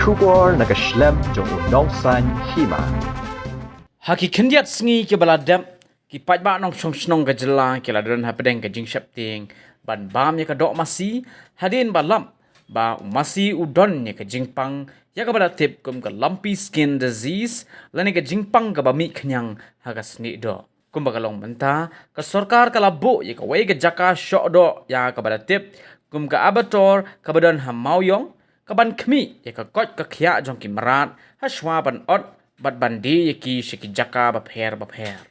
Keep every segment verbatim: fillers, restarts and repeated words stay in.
Khubor na ka shlem jong u Nongsaiñ Hima. Ha ki khyndiat sngi kiba la dep, ki paidbah nongshong shnong ka jylla ki la don hapdeng ka jingsheptieng ban bam ïa ka doh masi, hadien ba lap ba u masi u don ïa ka jingpang ïa kaba la tip kum ka lumpy skin disease, lane ka jingpang kaba mih khñiang ha ka snieh doh. Kumba ka long mynta, ka sorkar ka la buh ïa kawei ka jaka shoh doh ïa kaba la tip kum ka abattoir kaba don ha Mawïong, kaban khmih ïa ka koit ka khiah jong ki mrad hashwa ban ot bad ban die ïa ki sha ki jaka bapher bapher.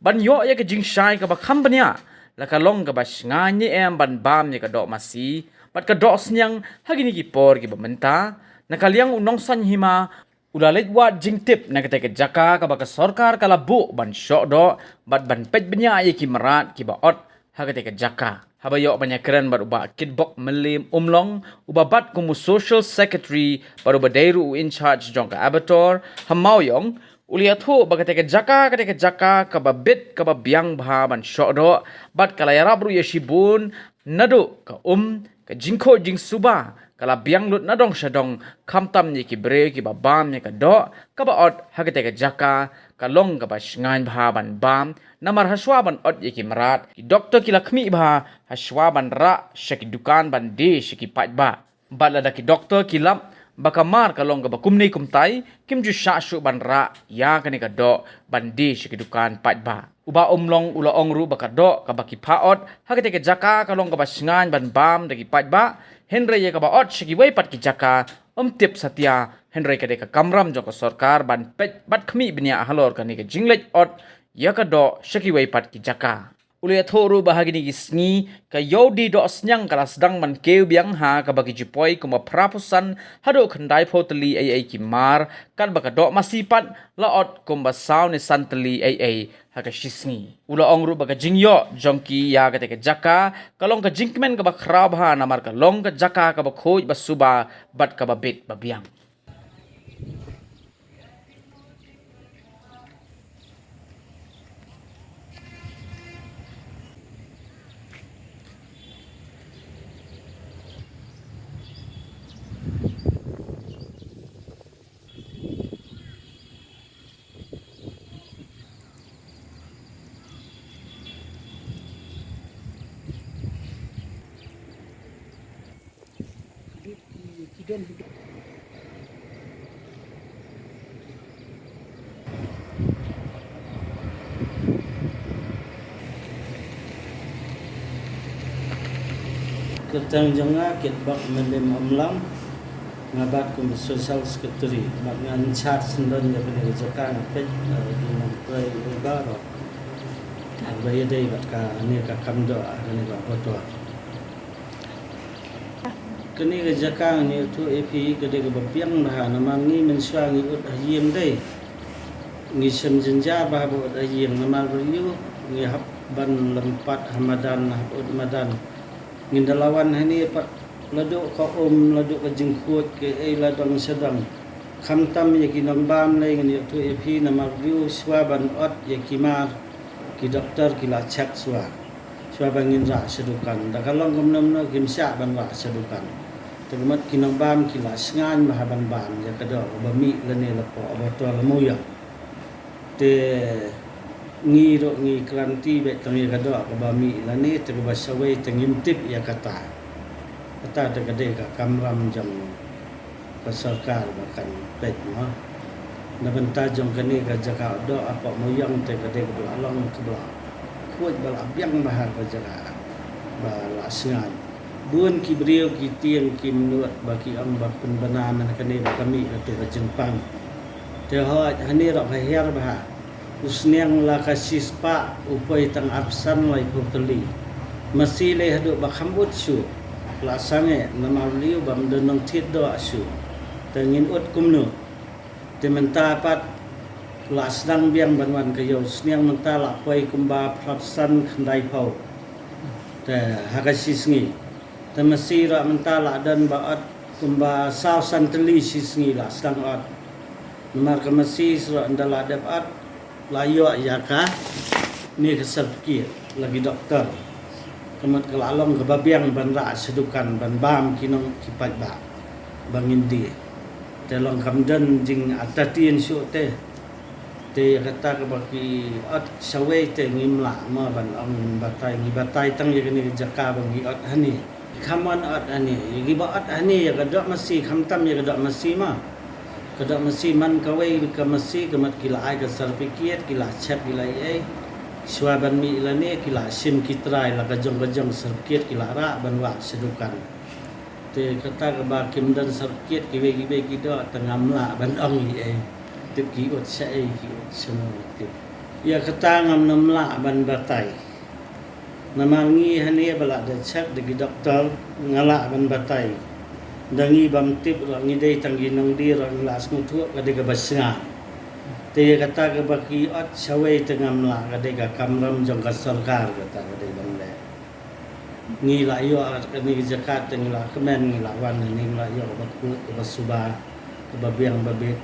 Ban ïoh ïa ka jingshai kaba kham bniah, la ka long kaba shngaiñ ne em ban bam ïa ka doh masi bad ka doh sniang ha kine ki por kiba mynta. Na ka liang u Nongsaiñ Hima u la leit wad jingtip na katei ka jaka kaba ka sorkar ka la buh ban shoh doh bad ban peit bniah ïa ki mrad kiba ot ha katei ka jaka. Haba ïoh ban ïakren bad u Bah Kitbok Mylliem Umlong, uba bat kum u Social Secretary bad uba dei ruh u in charge jong ka abattoir ha Mawïong, u la ïathuh ba katei ka jaka, katei ka jaka kaba bit kaba biang bha ban shoh doh, bad ka la ïarap ruh ïa shibun naduh ka um, ka jingkhuid jingsuba ka la biang lut na dong sha dong, khamtam ïa ki briew kiba bam ïa ka doh kaba ot ha katei ka jaka. Ka long kaba shngaiñ bha ban bam, namar hashwa ban ot ïa ki mrad, ki doktor ki la khmih bha hashwa ban rah sha ki dukan ban die sha ki paidbah. Bad lada ki doktor ki lap ba ka mar ka long kaba kumne kumtai, kim ju shah shuh ban rah ïa kane ka doh ban die sha ki dukan paidbah. U Bah Umlong u la ong ruh ba ka doh kaba ki phah ot ha katei ka jaka ka long kaba shngaiñ ban bam da ki paidbah, hynrei ïa kaba ot sha kiwei pat ki jaka ym tip satia, hynrei ka dei ka kamram jong ka sorkar ban peit bad khmih bniah halor kane ka jingleit ot ïa ka doh sha kiwei pat ki jaka. U la ïathuh ruh ba ha kine ki sngi ka ïew die doh sniang ka la sdang ban kiew biang ha kaba ki ju poi kumba phra phew san haduh khyndai phew tylli ei ei ki mar, katba ka doh masi pat la ot kumba saw ne san tylli ei ei ha ka shi sngi. U la ong ruh ba ka jingïoh jong ki ïa katei ka jaka ka long ka jingkmen kaba khraw bha, namar ka long ka jaka kaba khuid ba suba bad kaba bit ba biang. Kyrteng jong nga Kitbok Mylliem Umlong, nga bat kum Social Secretary, bad nga in charge syndon ïa kane ka jaka, nga peit, eh, ki nongtrei baroh. Haba ïadei bad kane ka kam doh, kane ka abattoir. Kane ka jaka ngan ïathuh ïa phi ka dei kaba biang bha, namar ngi mynshuwa ngi ud ha ïing dei. Ngi shem jynjar bha ba ud ha ïing, namar ba ïoh ngi hap ban lympat ha madan, hap ud madan. Ngin da la wan hangne pat, la duh ka um, la duh ka jingkhuid, kaei la dang sha dang. Khamtam ïa ki nongbam lei ngan ïathuh ïa phi, namar ba ïoh shuwa ban ot ïa ki mar, ki doktor ki la check shuwa. Shuwa ba ngin rah sha dukan. Da ka long kumno kumno kim shah ban rah sha dukan. Te ka mut ki nongbam ki la shngaiñ bha ban bam ïa ka doh kaba mih lane la pok, kaba to la mih ïa. Te ngi ruh ngi klanti beit tang ïa ka doh kaba mih lane te kaba shawei te ngim tip ïa kata. Kata te ka dei ka kamram jong ka sorkar ba kan peit mo. Na bynta jong kane ka jaka doh hapoh Mawïong te ka dei kaba la long kaba la khuid ba la biang bha ka jaka ba la shngaiñ. Bun ki briew ki tieng ki mut ba ki ong ba pynbna na kane ba ka mih katu ka jingpang. Te hooid hangne ruh ka hiar bha. U sniang la ka shispah u poi tang arphew san laiphew tylli. Masi lei haduh ba kham ud shuh. La sangeh namar lei bym don nongthied doh shuh. Te ngin ud kumno. Te mynta pat la sdang biang ban wan ka ïew sniang, mynta la poi kumba phraphew san khyndaiphew. Te ha ka shi sngi. Te masi ruh mynta la don ba ot kumba saw san tylli shi sngi la sdang ot. Namar ka masi ruh ynda la dep ot la ïoh ïa kane ka certificate la ki doktor. Ka mut ka la long kaba biang ban rah sha dukan ban bam ki nong ki paidbah ba ngin die. Te long kam don jing atatien shuh te. Te ïa kata kaba ki ot shawei te ngim lah mo ban ong batai, ngi batai tang ïa kane ka jaka ba ngi ot hangne. Kham wan ot hangne, ïa kiba ot hangne ïa ka doh masi, khamtam ïa ka doh masi mo. Ka doh masi man kawei ka masi ka mut ki la ai ka certificate, ki la check, ki la ei. Shuwa ban mih lane ki la shim ki trai la ka jong ka jong certificate ki la rah ban wad sha dukan. Te kata kaba kim don certificate kiwei kiwei ki doh te ngam lah ban ong ei ei. Tip ki ot sha ei, ki ot sha no tip. Ïa kata ngam, ngam lah ban batai. Namar ngi hangne ba la da check da ki doktor nga lah ban batai. Da ngi bym tip ruh, ngi dei tang ki nongdie ruh ngi la sngewthuh ka dei kaba shngaiñ. Te ïa kata kaba ki ot shawei te ngam lah, ka dei ka kamram jong ka sorkar kata ka dei ban leh. Ngi la ïoh kane ka jaka te ngi la kmen, ngi la wan hangne, ngi la ïoh kaba khuid, kaba suba, kaba biang ba bit.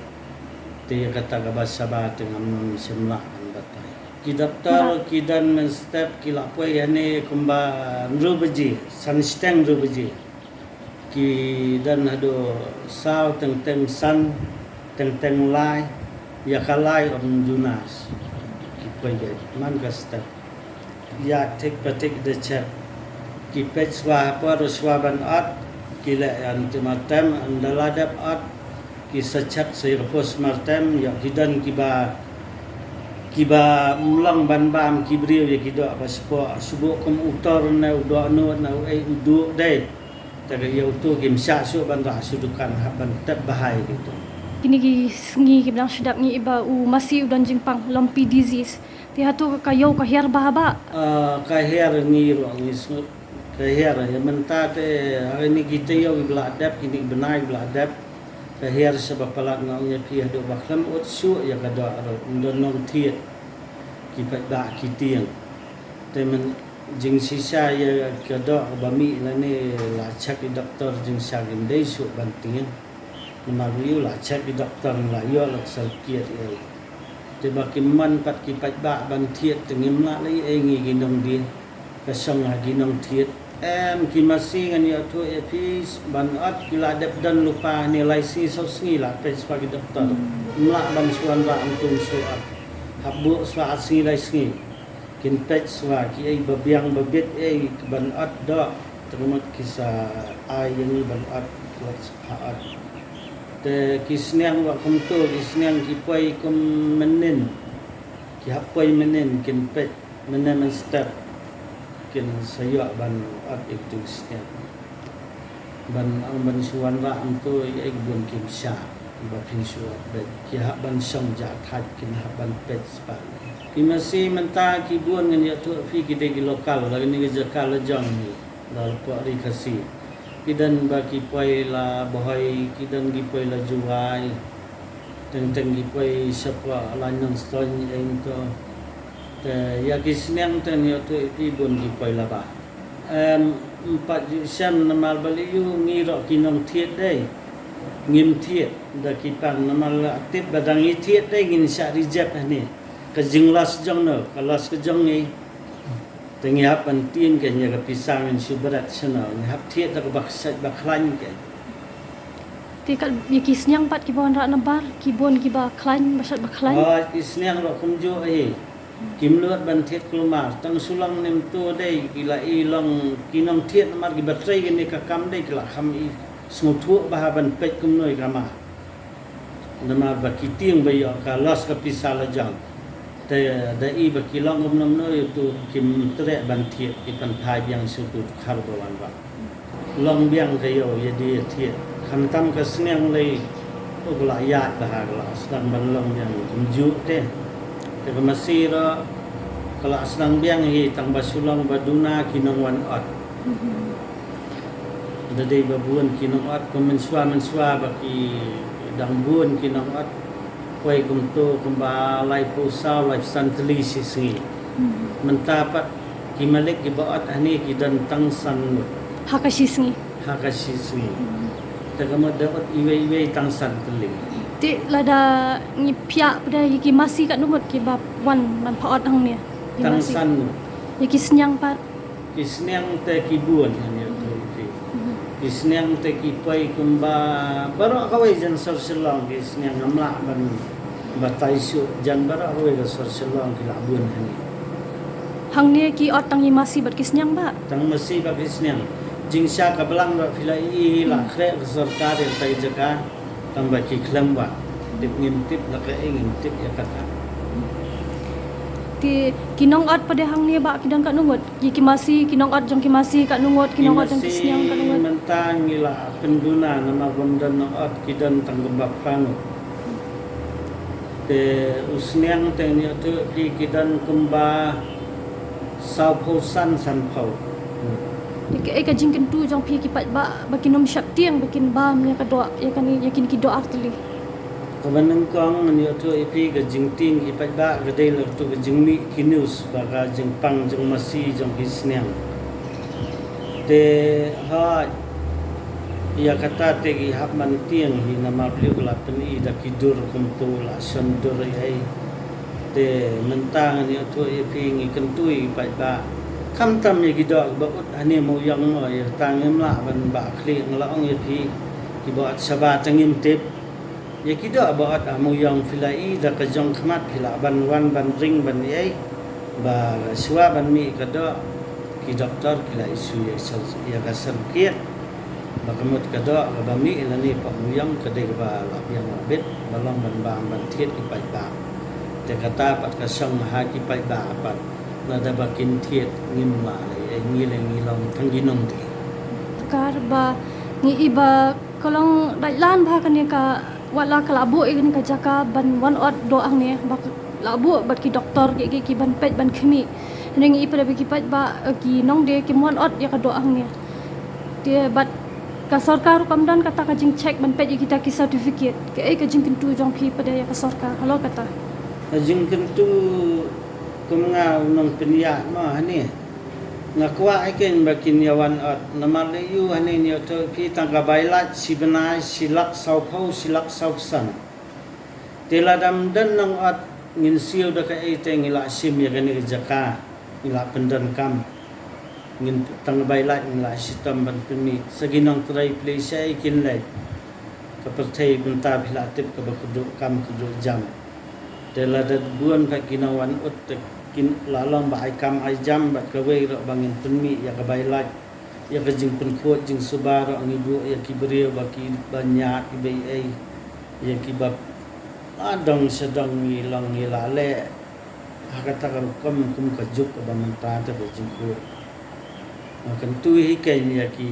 Te ïa kata kaba shaba te ngam, ngam shym lah ban batai. Ki doktor ki don mynstep ki la poi hangne kumba hynriew baje, san shiteng hynriew baje. Ki don haduh saw, teng teng san, teng teng lai, ïa ka lai ym duna. Ki poi beit man ka step. Ïa thik pa thik da check. Ki peit shuwa ha por shuwa ban ot, ki leh ïa antemartem, ynda la dep ot ki sa check sa ïa ka postmortem, ïa ki don kiba, kiba ym long ban bam ki briew ïa ki doh ba spah, shu buh kum u tor ne u dohnud ne u ei u duh dei. Te ka ïa uto kim shah shuh ban rah sha dukan hap ban tep bha ïa kito. Kine ki sngi kiba dang shu dep ngi ïohi ba u masi u don jingpang, lumpy disease. Te hato ka ïew ka hiar bha bha? Ah, ka hiar, ngi ruh ngi sngew ka hiar. Ïa mynta te ha kine ki taïew kiba la dep, kine ki bnai kiba la dep, ka hiar shaba palat, nga ong ïa phi, haduh ba khlem ut shuh ïa ka doh ruh ym don nongthied. Ki paidbah ki tieng. Te myn jingshisha ïa ka doh ba mih lane la check i doktor, jingshisha kim dei shuh ban tieng. Namar ba ïoh la check i doktor, la ïoh la certificate ïa. Te ba kim mon pat ki paidbah ban thied te ngim lah lei ei, ngi ki nongdie. Ka shong ha ki nongthied. Em, ki masi ngan ïathuh ïa phi, ban ot ki la dep don lypa ne lai sngi saw sngi la peit shuwa ki doktor. Ym lah ban shu wanrah, ym tung shu ot. Hap buh shuwa ar sngi lai sngi. Kin peit shuwa kiei ba biang ba bit ei ban ot doh. Te ka mut ki sa ai ïa ngi ban ot, ki la shu ot. Te ki sniang ruh kumto, ki sniang ki poi kum mynnin. Ki hap poi mynnin kin peit. Mynne mynstep kin sa ïoh ban ot ïa kito ki sniang. Ban ong ban shu wanrah, ym to ïa, ïa ki bun kim shah ba phin shu ot beit. Ki hap ban shong ja thait, kin hap ban peit spah. Ki masi mynta ki bun ngan ïathuh phi ki dei ki local, la kane ka jaka la jong hi. La la pok ri Khasi. Ki don ba ki poi la Bhoi, ki don ki poi la Jowai. Teng teng ki poi shapoh la Nongstoiñ ei to. Te ïa ki sniang te ngi ïathuh ïa phi bun ki poi la bah. Em, ym pat ju shem namar ba lei ïoh ngi ruh ki nongthied dei. Ngim thied da ki pang namar la tip ba dang ngi thied dei ngin shah reject hangne. Ka jingloss jong no, ka loss ka jong ngi. Te ngi hap ban tieng kein ïa ka pisa ngin shu bret shano, ngi hap thied da kaba sait ba khlaiñ kein. Te kat ïa ki sniang pat kiba wanrah na bar, ki bun kiba khlaiñ, ba sait ba khlaiñ. Oh, ki sniang ruh kumjuh hi. Kim lut ban thied kulmar, tang shu long ne ym to dei, ki la i long ki nongthied namar kiba trei kane ka kam dei, ki la kham i sngewthuh bha ban peit kumno ïa ka ma. Namar ba ki tieng ba ïoh ka loss ka pisa la jong. Te da i ba ki long kumno kumno ïa uto kim treh ban thied, ki pynphai biang sha uto u dkhar ba wanrah. Long biang ka ïew ïa die ïa thied. Khamtam ka sniang lei, u ka la ïaid bha, ka la sdang ban long biang kumjuh te. Te ka masi ruh ka la sdang biang hi, tang ba shu long ba duna ki nongwan ot. Da dei ba bun ki nong ot, kum mynshuwa mynshuwa ba ki dang bun ki nong ot. Poi kumto kumba laiphew saw laiphew san tylli shi sngi. Mynta pat ki malik kiba ot hangne ki don tang san ngut. Ha ka shi sngi. Ha ka shi sngi. Te ka mut da ot iwei iwei tang san tylli. Te lada ngi phiah pat da ïa ki masi katno ngut kiba wan ban pha ot hangne? Ki masi. Tang san ngut. Ïa ki sniang pat? Ki sniang te ki bun hangne, ki. Ki sniang te ki poi kumba baroh kawei jan sor Shillong, ki sniang ngam lah ban batai shuh, jan baroh kawei ka sor Shillong ki lah bun hangne. Hangne ki ot tang i masi bad ki sniang, Bah? Tang masi bad ki sniang. Jingshisha ka blang ruh phi la ïohi la khreh ka sorkar ïa katai ka jaka, tang ba ki khlem wad. Tip ngim tip la kaei, ngim tip ïa kata. Te ki nongot pat de hangne, Bah, ki don katno ngut? Ki, ki masi, ki nongot jong ki masi katno ngut, ki nongot jong ki sniang katno ngut? Mynta ngi la pynduna namar bym don nongot, ki don tang kumba phra ngut. Te u sniang te ngi ïathuh ïa phi ki don kumba sawphew san, sanphew. Te kaei ka jingkyntu jong phi ki paidbah ba kin ym sheptieng ba kin bam ïa ka doh, ïa kane, ïa kine ki doh artylli? Kaba nyngkong ngan ïathuh ïa phi, ka jingtieng ki paidbah ka dei la katu ka jingmih ki news ba ka jingpang jingmasi jong ki sniang. Te hooid, ïa kata te ki hap ban tieng hi namar balei ka la pyni da ki dur kumto, la shon dur ei ei. Te mynta ngan ïathuh ïa phi, ngi kyntu ïa ki paidbah. Khamtam ïa ki doh kiba ut hangne Mawïong mo, ïa kata ngim lah ban bah khlieh, nga la ong ïa phi, kiba ut shaba te ngim tip. Ïa ki doh ba ot ha Mawïong phi la i da ka jong khmat, phi lah ban wan ban ring ban ïai. Ba shuwa ban mih ka doh, ki doktor ki la issue ïa ka, ïa ka certificate. Ba ka mut ka doh kaba mih lane pat Mawïong ka dei kaba la biang la bit, ba long ban bam ban thied ki paidbah. Te kata pat ka shong ha ki paidbah pat, lada ba kin thied ngim lah lei, ngi lei ngi long tang ki nongdie. Kaba ngi i ba ka long dait lan bha kane ka, wat la ka la buh ïa kane ka jaka ban wan ot doh hangne, ba la buh bad ki doktor ki, ki, ki ban peit ban khmih. Hynrei ngi i pat ba ki paidbah, eh, ki nongdie kim wan ot ïa ka doh hangne. Te bad ka sorkar ruh kam don kata ka jingcheck ban peit ïa kita ki certificate. Kaei ka jingkyntu jong phi pat ïa ka sorkar halor kata? Ka jingkyntu kum nga u nongpynïaid ma hangne, nga kwah hi keiñ ba kin ïa wan ot, namar lei ïoh hangne ngi ïathuh ïa phi, tang ka bai lait shi bnai shi lak sawphew, shi lak sawphew san. Te lada ym don nongot, ngin siew da kaei te, ngi la shim ïa kane ka jaka, ngi la pyndonkam. Ngin, tang ka bai lait ngi la shitom ban pynmih. Sa ki nongtrei phi leit shaei kin leit? Ka pyrthei mynta phi la tip kaba kyrduh kam kyrduh jam. Te lada bun pat ki nongwan ut te kin la long ba ai kam ai jam bad kawei ruh ba ngin pynmih ïa ka bai lait. Ïa ka jingpynkhuid jingsuba ruh ngi buh ïa ki briew ba ki ba ñiah ki ba ei, ïa ki ba la dong sha dong ngi long ngi la leh ha kata ka rukom kum ka juk kaba mynta te ba jingkhuid. Nga kyntu hi keiñ ïa ki,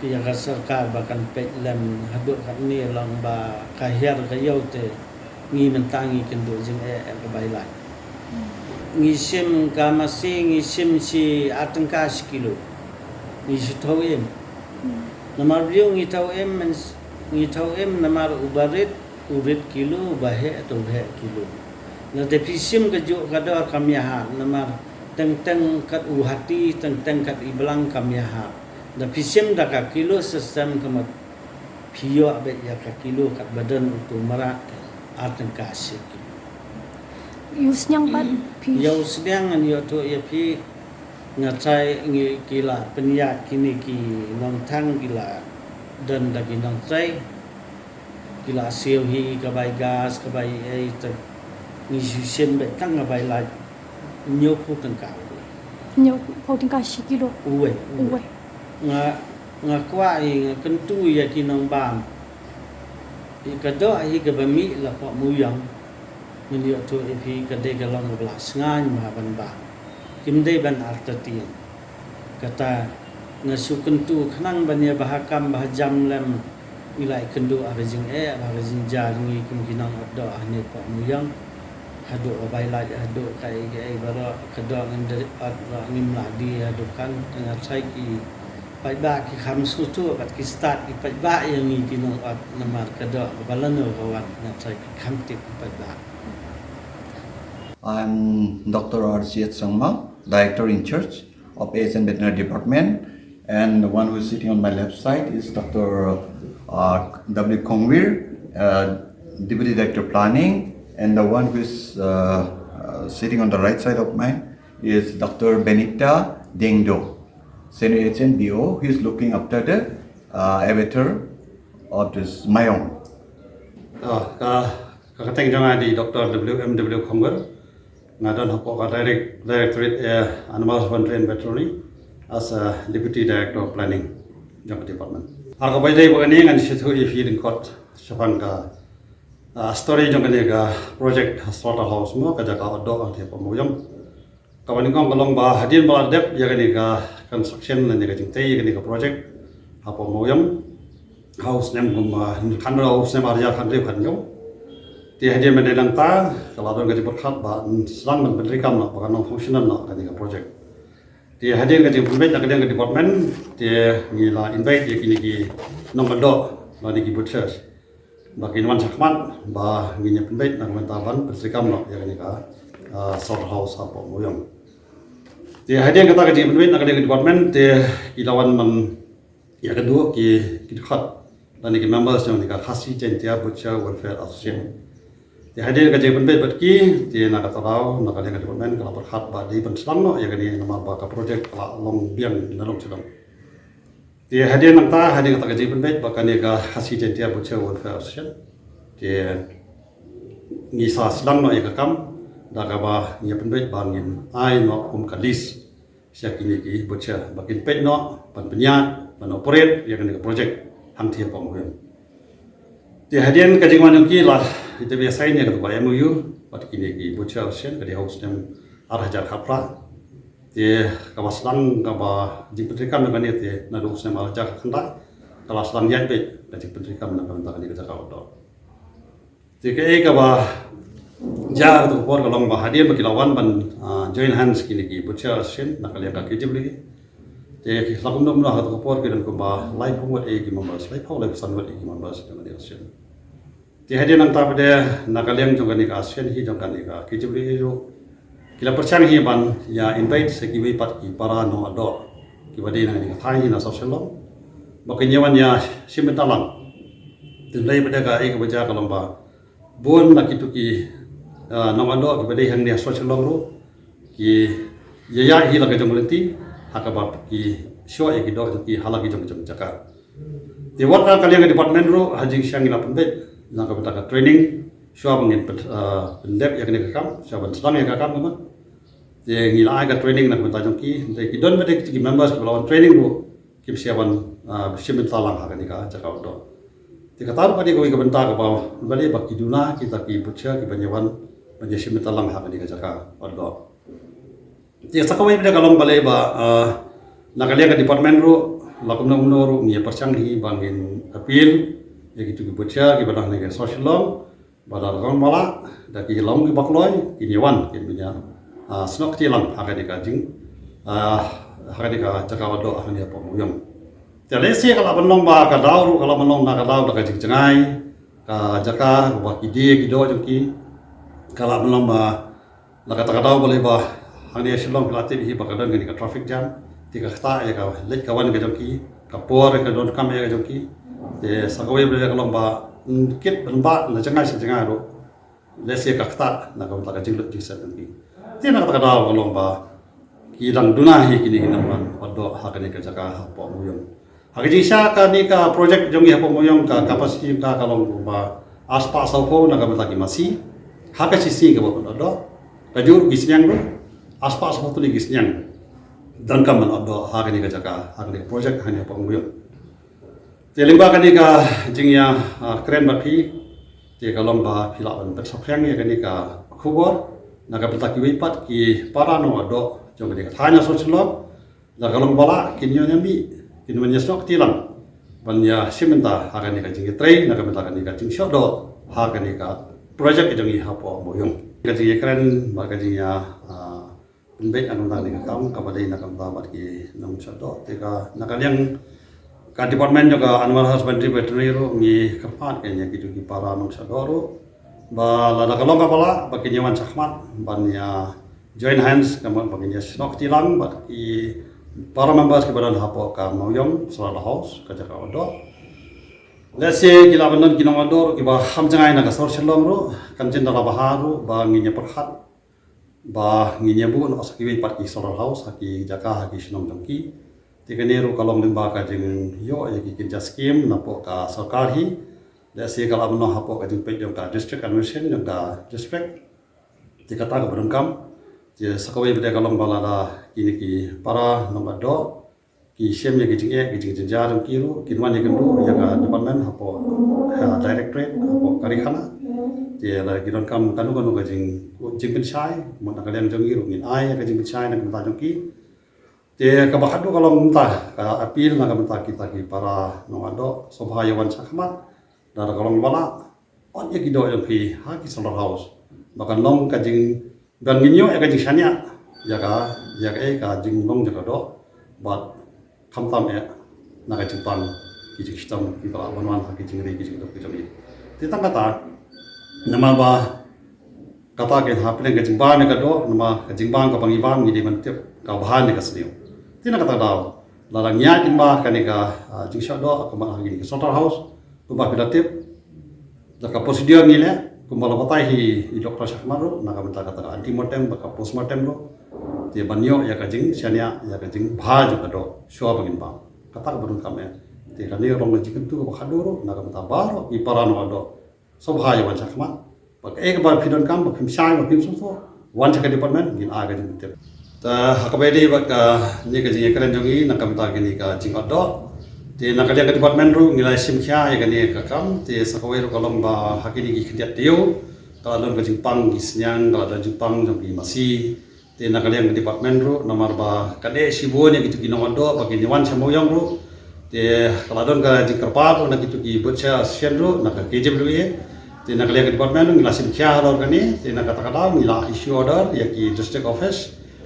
ïa ka sorkar ba kan peit lem haduh katne, long ba ka hiar ka ïew te ngi mynta ngi kynduh jingeh ïa ka bai lait. Ngi shim ka masi, ngi shim shi ar tyngka shi kilo. Ngi shu thew im. Namar briew ngi thew im, ngi thew im namar uba rit u rit kilo, uba heh te u heh kilo. Lada phi shim kajuh ka dor kam ïahap, namar teng teng kat u hati, teng teng kat i blang kam ïahap. Da phi shim da ka kilo system ka mut phi ïoh beit ïa ka kilo kat ba don uto mrad, ar tyngka shi kilo. Ïa u sniang pat phi? Ïa u sniang ngan ïathuh ïa phi, nga trai ngi ki la pynïaid kine ki nongthang, ki la don da ki nongtrei, ki la siew hi ka bai gas, ka bai ei, te ngi shu shim beit tang ka bai lait. Hynñiewphew tyngka. Hynñiewphew tyngka shi kilo. Uwei, uwei. Nga, nga kwah hi, nga kyntu ïa ki nongbam. Ïa ka doh hi kaba mih la pok Mawïong. Ngan ïathuh ïa phi, ka dei ka long kaba la shngaiñ bha ban bam. Kim dei ban artatien. Kata nga shu kyntu khnang ban ïa bha kam bha jam lem. Ngi la ïakynduh ha ka jingeh, ha ka jingjia jong ngi kum ki nongot doh hangne pok Mawïong. Haduh ka bai lait, haduh kaei kaei baroh, ka doh ngin da ot baroh ngim lah die haduh kan, te nga trai ki paidbah ki kham sngewthuh bad ki stad ki paidbah ïa ngi ki nongot namar ka doh kaba lano ka wan, nga trai ki kham tip ki paidbah. I'm Doctor R C H Sangma, Director in Charge of A S and Veterinary Department, and the one who is sitting on my left side is Doctor uh, W Kongwir, uh, Deputy Director Planning, and the one who is uh, uh, sitting on the right side of mine is Doctor Benita Dengdo. Senior Agent B O, who is looking after the uh, abattoir of this Mawiong. Ah, ka ka kyrteng jong nga dei Doctor W M W Khongwer. Nga don hapoh ka direct, Directorate eh, Animal Husbandry and Veterinary as a Deputy Director of Planning jong ka department. Ar ka bai dei ba kane ngan shu ïa phi lyngkot shaphang ka ah, story jong kane ka project slaughterhouse mo ka jaka ot doh hapoh Mawiong. Kaba nyngkong ka long ba hadien ba la dep ïa kane ka construction lane ka jingtei ïa kane ka project hapoh Mawiong ha u snem kum ah, khatar u snem ar hajar khathynriew khathynñiew. Te hadien ba dei nangta ka la don ka jingpyrkhat ba sdang ban pyntreikam noh ba kan long functional noh kane ka project. Te hadien ka jingpynbeit na ka liang ka department te ngi la invite ïa kine ki nongdoh lane ki butchers ba kin wan shakhmat ba ngin ïa pynbeit na ka bynta ban pyntreikam noh ïa kane ka ah, slaughterhouse hapoh Mawiong. Te hadien kata ka jingpynbeit na ka liang ka department te ki la wan man ïa ka duh ki ki dkhot lane ki members jong ka Khasi Jaintia Butcher Welfare Association. Te hadien ka jingpynbeit bad ki te na kata ka daw na ka liang ka department ka la pyrkhat ba dei ban sdang noh ïa kane namar ba ka project ka la long biang na long sdang. Te hadien nangta hadien kata ka jingpynbeit ba kane ka Khasi Jaintia Butcher Welfare Association te ngi sa sdang noh ïa ka kam da kaba ngi ïa pynbeit ba ngin ai noh kum ka lease sha kine ki butcher ba kin peit noh ban pynïaid ban operate ïa kane ka project hangtei hapoh Mawiong. Te hadien ka jingwan jong ki la ita ba ïa sign ïa kata ka M O U bad kine ki butcher association ka dei ha u snem ar hajar khatphra. Te kaba sdang kaba jingpyntreikam ïa kane te naduh u snem ar hajar khatkhyndai ka la sdang ïaid beit ka jingpyntreikam na ka bynta kane ka jaka ot doh. Te kaei kaba jia ha kata ka por ka long ba hadien ba ki la wan ban ah, join hands kine ki butcher association na ka liang ka K W A. Te ki la kumno kumno ha kata ka por ki don kumba laiphew ngut eh ki members, laiphew laiphew san ngut eh ki members jong kane ka association. Te hadien nangta pat de na ka liang jong kane ka association hi jong kane ka K W A ruh ki la pyrshang hi ban ïa invite sa kiwei pat ki para nongdoh kiba dei na kane ka thaiñ hi na Sawshillong ba kin ïa wan ïa shim bynta lang. Te hynrei pat de kaei kaba jia ka long ba bun na kitu ki ah, nongdoh kiba dei hangne ha Sawshillong ruh ki ïa ïaid hi la ka jong ka lynti ha kaba ki shoh ïa ki doh jong ki ha la ki jong ka jong ka jaka. Te wat na ka liang ka department ruh ha jingshisha ngi la pynbeit na ka bynta ka training shuwa ba ngin pyn- ah, pyndep ïa kane ka kam shuwa ban sdang ïa ka kam ka mut. Te ngi la ai ka training na ka bynta jong ki te ki don pat de ki members kiba la wan training ruh kim shym wan ah, shim bynta lang ha kane ka jaka ot doh. Te kata ruh ka dei kawei ka bynta kaba balei ba ki duna kita ki butcher kiban ïa wan ban ïa shim bynta lang ha kane ka jaka ot doh. Te sa kawei pat de ka long balei ba ah, na ka liang ka department ruh la kumno kumno ruh ngi ïa pyrshang hi ba ngin appeal ïa kitu ki butcher kiba don ha kane ka Sawshillong ba da la ka long ba lah da ki long kiba kloi kin ïa wan kin ïa ah, snoh kti lang ha kane ka jing ah, ha kane ka jaka ot doh ha kane hapoh Mawiong. Te lehse ka lah ban long ba ka daw ruh ka lah ban long na ka daw da ka jingjngai ka jaka ba ki die ki doh jong ki ka lah ban long ba na kata ka daw balei ba hangne ha Shillong phi la tip hi ba ka don kane ka traffic jam. Te ka ktah ïa ka leit ka wan ka jong ki ka por ïa ka donkam ïa ka jong ki. Te sa kawei balei ka long ba mm, kit ban bah na jngai sha jngai ruh lehse ka ktah na ka bynta ka jinglut jingset jong ki. Te na kata ka daw ka long ba ki dang duna hi kine ki nongwan ot doh ha kane ka jaka hapoh Mawiong. Ha ka jingshisha kane ka project jong ngi hapoh Mawiong ka capacity jong ka ka long ba arspah sawphew na ka bynta ki masi ha ka shisngi kaba ot doh. Kajuh ruh ki sniang ruh arspah sawphew tylli ki sniang donkam ban ot doh ha kane ka jaka ha kane ka project ha kane hapoh Mawiong. Te lyngba kane ka jingïa ah, kren bad phi te ka long ba phi lah ban pynsaphriang ïa kane ka khubor na ka bynta kiwei pat ki para nongdoh jong kane ka thaiñ Sawshillong. Da ka long ba lah kin ïa mih kin wan ïa snoh kti lang ban ïa shim bynta ha kane ka jingïatrei na ka bynta kane ka jingshoh doh ha kane ka project ka jong ngi hapoh Mawiong. Ka jingïakren bad ka jingïa ah, pynbeit na ka bynta kane ka kam kaba dei na ka bynta bad ki nongshoh doh te ka na ka liang ka department jong ka Animal Husbandry Veterinary ruh ngi kyrpad ïa kitu ki para nongshoh doh ruh ba lada ka long kaba lah ba kin ïa wan shakhmat ban ïa join hands ka mut ba kin ïa snoh kti lang bad ki para members kiba don hapoh ka Mawiong Slaughterhouse ka jaka ot doh. Lehse ki lah ban don ki nongdoh ruh kiba kham jngai na ka sor Shillong ruh kan jin da la bha ruh ba ngin ïa pyrkhat ba ngin ïa buh noh sa kiwei pat ki slaughterhouse ha ki jaka ha ki shnong jong ki. Te kane ruh ka long lyngba ka jingïoh ïa ki kynja skim napoh ka sorkar hi. Lehse ka la mynno hapoh ka jingpeit jong ka district administration jong ka district. Te kata kaba donkam. Te sa kawei pat ka long ba lada kine ki para nongwad doh ki shem ïa ki jingeh ki jingjynjar jong ki ruh, kin wan ïakynduh ïa ka department hapoh ka directorate hapoh ka ri khana. Te lada ki donkam kano kano ka jing jingpynshai, mut na ka liang jong ngi ruh ngin ai ïa ka jingpynshai na ka bynta jong ki. Te kaba khatduh ka long mynta ka appeal na ka bynta kita ki para nongwad doh, sngewbha ïa wan shakhmat. Lada ka long ba lah, ot ïa ki doh jong phi ha ki slaughterhouse. Ba kan long ka jing, ba ngin ïoh ïa ka jingshaniah ïa ka, ïa ka, eh, ka jinglong jong ka doh. Bad khamtam eh na ka jingpang ki jingshitom kiba lah ban wan ha ki jingri ki jingduk ki jong ngi. Te tang kata, namar ba kata ka hapdeng ka jingbam ïa ka doh, namar ka jingbam kaba ngi bam ngi dei ban tip ka bha ne ka sniew. Te na kata ka daw, lada ngi ïaid lyngba kane ka, ah, jingshoh doh, kumba ha kine ki slaughterhouse, kumba phi la tip, da ka procedure ngi leh, kumba la batai hi i doktor shakhmat ruh, na ka bynta kata ka antemortem bad ka postmortem ruh. Te ban ïoh ïa ka jingshaniah ïa ka jingbha jong ka doh shuwa ba ngin bam. Kata kaba donkam eh. Te kane ka long ka jingkyntu kaba khatduh ruh na ka bynta baroh ki para nongwad doh. Sngewbha ïa wan shakhmat. Ba kaei kaba phi donkam, ba phim shai, ba phim sngewthuh, wan sha ka department, ngin ai ka jingtip. Te ha kaba ïadei bad kane ka jingïakren jong ngi na ka bynta kane ka jingwad doh. Te na ka liang ka department ruh ngi la shim khia ïa kane ka kam, te sa kawei ruh ka long ba ha kine ki khyndiat taïew ka la don ka jingpang ki sniang, ka la don jingpang jong ki masi. Te na ka liang ka department ruh, namar ba ka dei shibun ïa kito ki nongwad doh ba kin wan sha Mawïong ruh. Te ka la don ka jingkyrpad ruh na kito ki butcher association ruh, na ka K J W A. Te na ka liang ka department ruh ngi la shim khia halor kane, te na kata ka daw ngi la issue order ïa ki district office,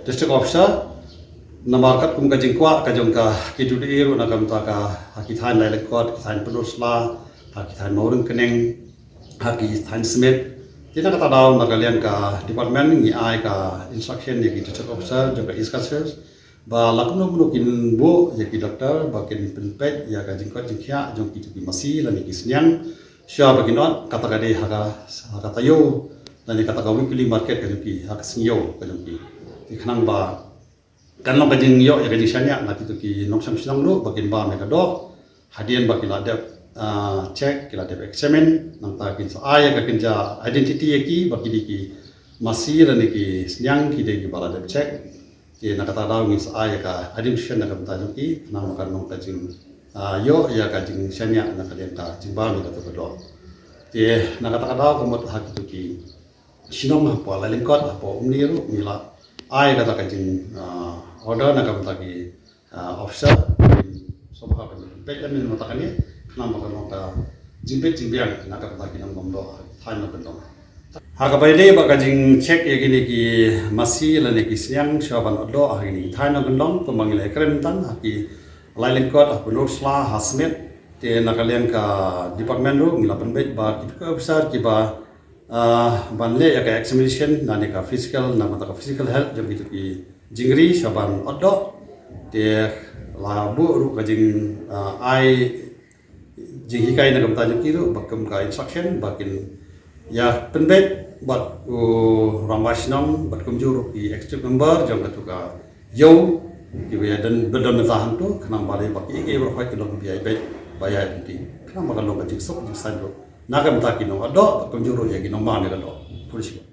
district officer. Namar katkum ka jingkwah ka jong ka K J W A ruh na ka bynta ka, ha ki thaiñ Lailyngkot, ki thaiñ Pynursla, ha ki thaiñ Mawryngkneng, ha ki thaiñ Smit. Te na kata ka daw na ka liang ka department ngi ai ka instruction ïa ki district officer jong ka East Khasi Hills ba la kumno kumno kin buh ïa ki doktor ba kin pynpeit ïa ka jingkoit jingkhiah jong kito ki masi lane ki sniang shuwa ba kin ot. Kata ka dei ha ka, ha ka taïew lane kata ka weekly market ka jong ki, ha ka sngi ïew ka jong ki. Te khnang ba kan long ka jingïoh ïa ka jingshaniah na kito ki nongshong shnong ruh ba kin bam ïa ka doh. Hadien ba ki la dep, ah, check, ki la dep examine, nangta kin sa ai ïa ka kynja identity ïa ki ba ki dei ki masi lane ki sniang, ki dei kiba la dep check. Te na kata ka daw ngin sa ai ïa ka identification na ka bynta jong ki, khnang ba kan long ka jing, ah, ïoh ïa ka jingshaniah na ka liang ka jingbam ïa kato ka doh. Te na kata ka daw ka mut ha kito ki shnong hapoh Lailyngkot, hapoh Umni ruh ngi la ai kata ka jing, ah, order na ka bynta ki, ah, officer. Sngewbha ban peit lem ïa kata kane, khnang ba kan long ka jingbit jingbiang na ka bynta ki nongbam doh ha ki thaiñ nongkyndong. Ha kaba ïadei bad ka jingcheck ïa kine ki masi lane ki sniang shuwa ban ot doh ha kine ki thaiñ nongkyndong, kumba ngi la ïakren mynta ha ki Lailyngkot, ha Pynursla, ha Smit. Te na ka liang ka department ruh ngi la pynbeit ba kito ki officer kiba ah, ban leh ïa ka examination lane ka physical, na ka bynta ka physical health jong kito ki jingri shuwa ban ot doh. Te la buh ruh ka jing, ah, ai jinghikai na ka bynta jong ki ruh ba kum ka instruction ba kin ïa pynbeit bad u rangbah shnong bad kumjuh ruh ki executive member jong kato ka ïew kiba ïa don, ba don mynta hangto, khnang ba lei ba kiei kiei baroh kin long kiba ïa beit ba ïa lynti, khnang ba kan long ka jingsuk jingsaiñ ruh na ka bynta ki nongwad doh, kumjuh ruh ïa ki nongbam ïa ka doh. Khublei shibun.